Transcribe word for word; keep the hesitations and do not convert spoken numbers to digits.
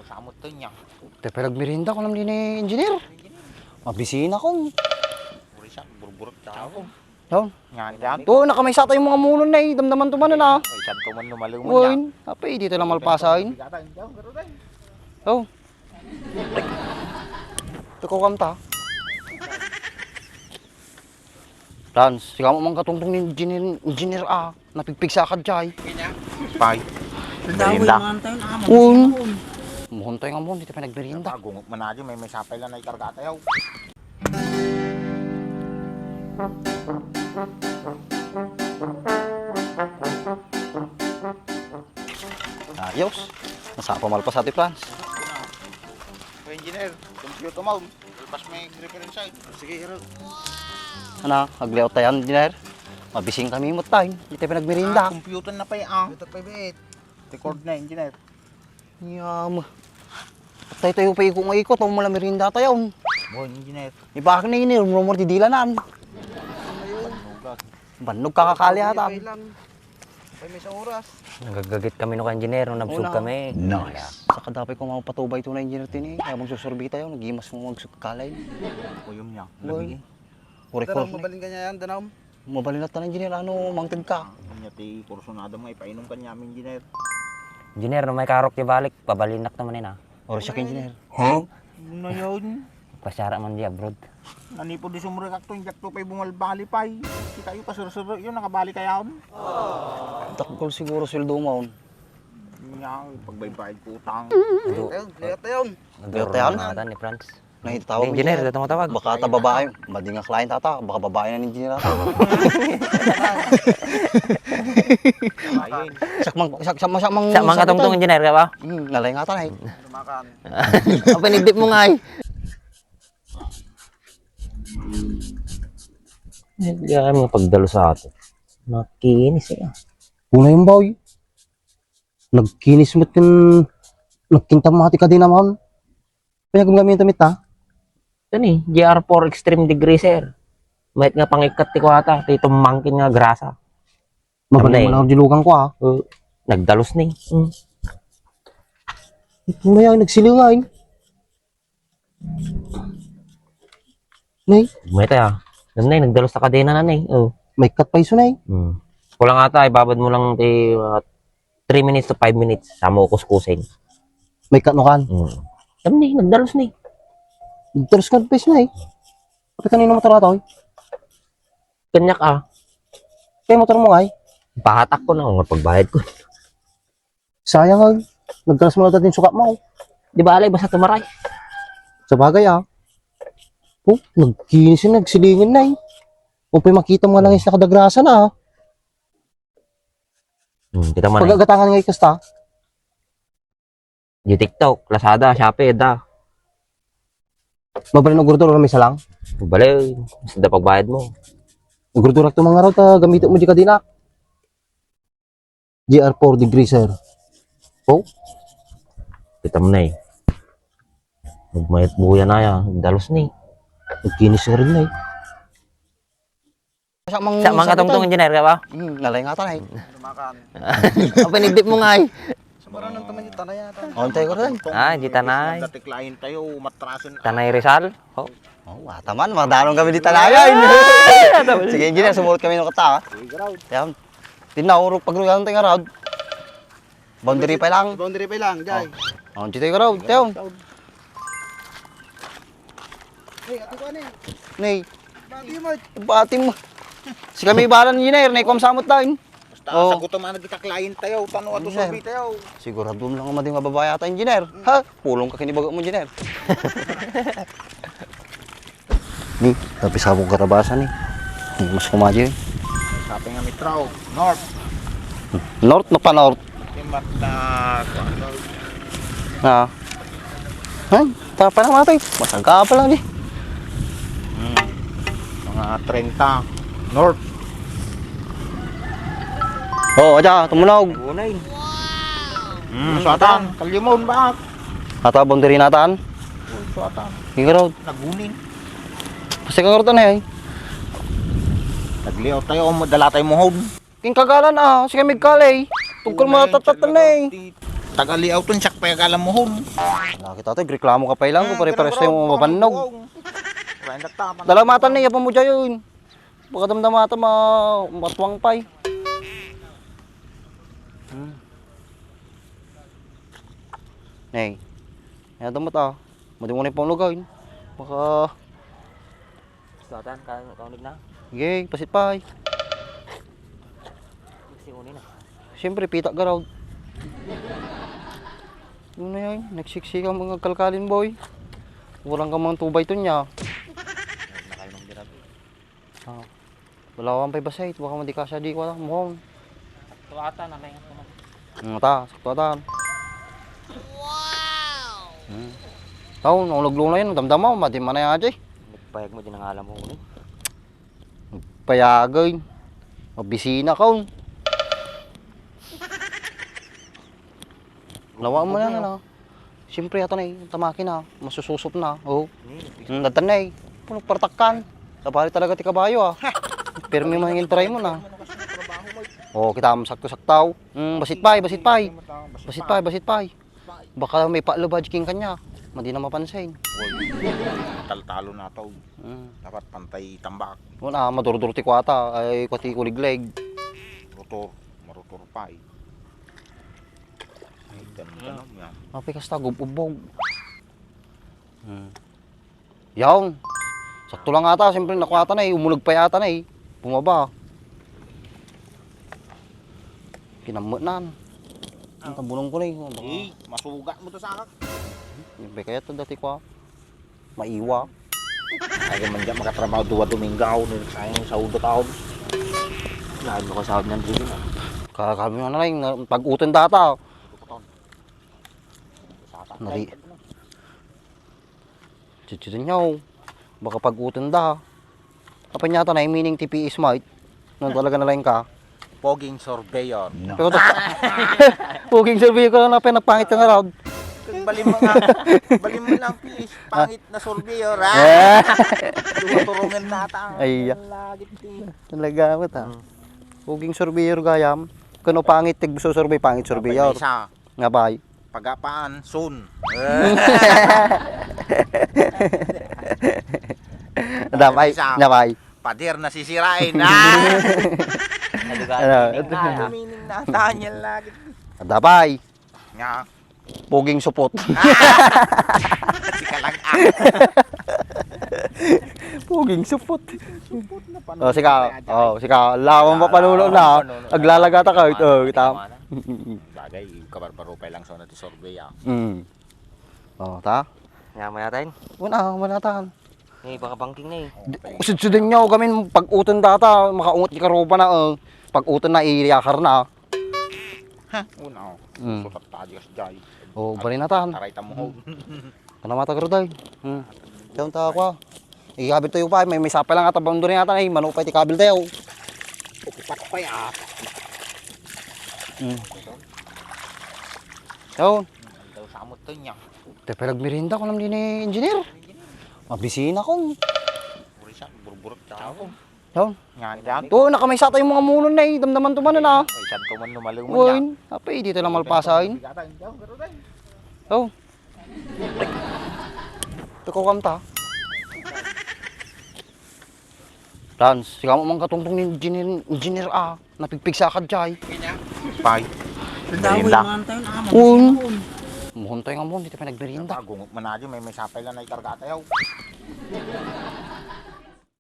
Samot to niya. Te, pay nagmerienda ko naman ni engineer. Mabisina ko. Uri siya, burburot ka ako. Yun. Nga, diyan. Oo, nakamaysa tayo mga mulon na eh. Damdaman to man na. Ay, saan to man lumalingon niya? Uy, apay, di tayo lang malpasain. Oh. Ito ko kamta. Lance, sika mo man katungtong ni engineer, engineer A, napigpigsa ka jay. Pay. Daway Merienda. Man tayo, ah, Un. Muhon tayo nga muhon, dito pa nagmerienda. Agungok man aja, may, may sapay lang na ikarga tayo. Ayos. Nasa pamalpas ati, Franz. Engineer, computer mo. Pas may reference side. Sige, hero. Ano, agliaw tayo, engineer? Mabising kami mo tayo. Di tayo pinagmerienda. Ah, computer na pa eh, ah. Ito pa, bet. Record na, engineer. Yam. Tayo tayo pa iko nga iko, tayo mala merienda tayo. Mo, engineer. Iba ka na ini, rumor di dilanan. Bannog kakakali ata. Ay, may sa oras. Nagagagit kami no ka engineer, no nabsog Una. Kami. Nice. Saka dapat ko mapatubay to na engineer tini. Habang susurbi tayo, nagimas mo magsukkalay. Uyom niya. Uy. Lagi. Uri Danam, ko. Mabalin ka niya yan, danam. Mabalin na tanan engineer, ano, mangted ka. Anya ti kursunada mo, ipainom ka niya, engineer. Engineer, no may karok ti balik, pabalinak naman ina. Uri siya ka engineer. Huh? Ano yun? Pasyara man di abroad. Nanipod di sumrekak to, injak to pa'y bumalbali pa'y. Di kayo pasursuro yun, nakabali kayaon. Dakkel siguro sweldo mo. Nga, pagbaybayad ko utang. Adu-, Ayun, liwat na yun. Adu-, Liwat na yun? Natan ni Franz. Nahitawag Engineer, mo dyan. Datong matawag. Baka ta babae, madi nga client ata, baka babae na ni engineer ata. Ayun. Sakmang, sak-, sakmang, sakmang, Sa mga sakmang katungtong engineer ka ba? Hmm, nalay nga ata na eh. Lumakan. Ang pinigdip mo nga eh. Ay, kaya mga pagdalo sa atin. Makinis eh. Una yung boy. Nagkinis mo kin, nagkinta mo hati ka din naman. Kaya gumgamit damit ha? Ito ni, G R four Extreme Degreaser. Mayat nga pangikat ti kuwata, ti tumangkin nga grasa. Mabalik Ano mo eh? Lang ang dilugan ko ha. Uh, nagdalos ni. Mm. Ito na yan, nagsilingain. Nay? Mayta ya. Nay, nagdalos na kadena na, nay. Oh. May cut pa iso, nay. Hmm. Kulang ata, ibabad mo lang ti, uh, three minutes to five minutes. Sa mo kuskusin. May cut no kan? Hmm. Tam ni, nagdalos ni. Nagdalos ka pa iso, nay. Kapag kanino motor ato, eh? Kanyak, ah. Kaya motor mo, ay? Pahatak ko na, kung pagbayad ko. Sayang, ah. Nagkalas mo na dati yung sukat mo, eh. Di ba, alay, basta tumaray. Sa bagay, ah. Oh, nagkinis yun, nagsilingin na, eh. O, pa'y makita mo nga lang yung nakadagrasa na, ah. Hmm, kita man, eh. Pagagatangan nga ikasta. Di TikTok, Lazada, Shopee, da. Mabalin og order, may isa lang? Mabalin, basta da pagbayad mo. Nag-order ako mga raw, ta gamito mo di kadina. G R four degrees, sir. Oh? Kita mo na eh. Magmayat buya na ya, dalos ni. Nagkinis na rin na eh. Sa mang, Sa mga sa katungtong kita. Engineer ka ba? Hmm, nalay nga tanay. Lumakan. Ang pinigdip mo nga eh. Parang nang tumayo, tanay yata. Oh, antay ko rin. Ah, di tanay. Dati client tayo, matrasin. Tanay Rizal? Oh. Oh, wata man, madanon kami di tanay. Ay, wata man. Sige, engineer, sumurot kami ng kata, ha? Sige, raw. Yan. Tinaurok pagrugan tayo nga raw. Boundary pa lang. Boundary pa lang, jay. Oh. Oh, dito ka raw, tayo. Hey, ate ko, ane? Nay. Bati mo. Bati mo. Si kami balan engineer, nay, kuwam samot tayo. Basta Oh. Sagutom ang nagkita client tayo, tano ato Engineer. Survey tayo. Sigurado mo lang nga mading mababaya tayo, engineer. Mm. Ha? Pulong ka kinibago mo, engineer. Di, tapi sabong karabasan eh. Di, mas kumadyo eh. Sabi nga metro, north. North na pa north. Yung mat na, kuwan, north. Ah. Ay, tapa na mati. Masagka pa lang di. Hmm. Mga trenta. North. Oo, aja, tumunog. Gunay. Hmm, suatan. Kalimon ba? Ata, boundary natan. Oh, suatan. Ikaw raw. Nagunin. Kasi kang orta na eh. Nagliaw tayo, um, dala tayo mohon. King kagalan ah, sige migkalay. Tungkol mo natatatan na eh. Taga-layout-on, siak pay agalamuhon. Lagi tayo, reklamo ka pa ilang, pare-pares tayo mabannog. Dalamatan na, yapon mo dyan. Baka damdamata, ma-, matuang pay. Hmm. Nay, kaya damot ah. Madi mo na yung panglugay. Baka Satan, ka-, kaunig na? Sige, pasit pay. Kasi uni na. Siyempre, pita garaw. Ano na yan? Nagsiksika mga kalkalin, boy. Walang ka mga tubay to niya. Huwag na kayo ng dirag. Ah. Wala akong pay basay. Baka madi ka siya di ko alam. Mukhang. Sakto ata na may ito man. Ang ata, sakto ata. Wow! Hmm. Tao, nung nagluna yun, damdama, madi man na yan, Jay. Nagpayag mo, di nangalam mo, ulo. Payagay. Mabisina ka, oh. Lawa mo na, ano? Siyempre, ata na eh. Tamaki na. Masususop na. Oh. Hmm, datan na eh. Puno partakkan. Kabali talaga ti kabayo, ah. Pirmi man yung try mo na. Oh, kita mo sakto-saktaw. Hmm, basit pay, basit pay. Basit pay, basit pay. Baka may paalubad king kanya. Madi na mapansin. Uy, taltalo na to. Hmm. Dapat pantay tambak. Wala, madurdurti ko ata. Ay, kwati kuliglig. Rotor. Marotor pa eh. Ay, ganun, ganun yan. Mapikas ta, gub-ubog. Hmm. Yaon. Sakto lang ata, siyempre nakuha ata na eh. Umulag pa yata na eh. Bumaba. Kinamot nan. Ang tabulong ko na eh. Baka Eh, masugat mo to sa akak. Siyempre kaya to dati ko ah. Maiwa. Ay, man dyan makatrabaho dua Domingo ako, nung sayang sa udo taon. Lahat mo kasahod ng dito na. Kakabi nga na lang, na, pag-utang data. Nari. Chichirin niya, oh. Baka pag-utang da. Apa niya ata na, meaning T P S mate. Nung talaga na lang ka. Poging surveyor. No. Pero ta-, poging surveyor ka na, pinapangit ka nga raw. Balim mo nga. Balim mo lang, please. Pangit na surveyor, ha? Eh. Tuturungan na ata. Ay, iya. Lagit, eh. Talaga mo ta. Hmm. Poging surveyor gayam. Kano pangit, tig survey, pangit surveyor. Isa. Nga bay. Pagapaan, soon. Dabay, Isa. Dabay. Pader na sisirain. Ah! Ano? Meaning na, meaning na, Daniel, lagi. Dabay. Nga. Poging supot. Sika lang, ah. Poging supot. Supot na pa. Oh, sika. Oh, sika. Lawan pa panuno na. Panuno na. Aglalaga ta ka. Oh, kita. Bagay, kabarbaro pa lang sa ti survey, ah. Mm. Oh, ta? Nga, mayatan? Wala, wala tan. Eh, baka bangking na eh. Di, sudsudan niyo kami pag-utang data, makaungot ti karuba na, eh. Pag-utang na, iyakar na. Ha? Una, oh. Mm. Sukat tayo kasi jay. Oh, bali na tan. Taray tamuhog. Kana mata garo day. Hmm. Taon ta ako. Ikabil tayo pa, may, may sapay lang ata, boundary ata, ay, manupay ti kabil tayo. Upat pa ya. Hmm. Taon. Daw samot to niya. Te, pero nagmerienda ko naman din ni engineer. Mabisina ko. Puri siya, burburot tao. Yun. Nga, dyan. To, nakamaysa tayo mga mulon na eh. Damdaman to man na. Ay, saan to man lumaluman Uy, niya? Apa, eh, dito lang malpasain. Bigatang, dyan, garo tayo. Oh. Ikaw kam ta. Lance, sika mo mang katungtong ni engineer, engineer ah. Napigpigsa ka, Jai. Pay. Daway Merienda. Man tayo na amon. Un. Muhon tayo nga mo, dito pa nagmerienda. Agungok man aja, may, may sapay lang na ikarga tayo.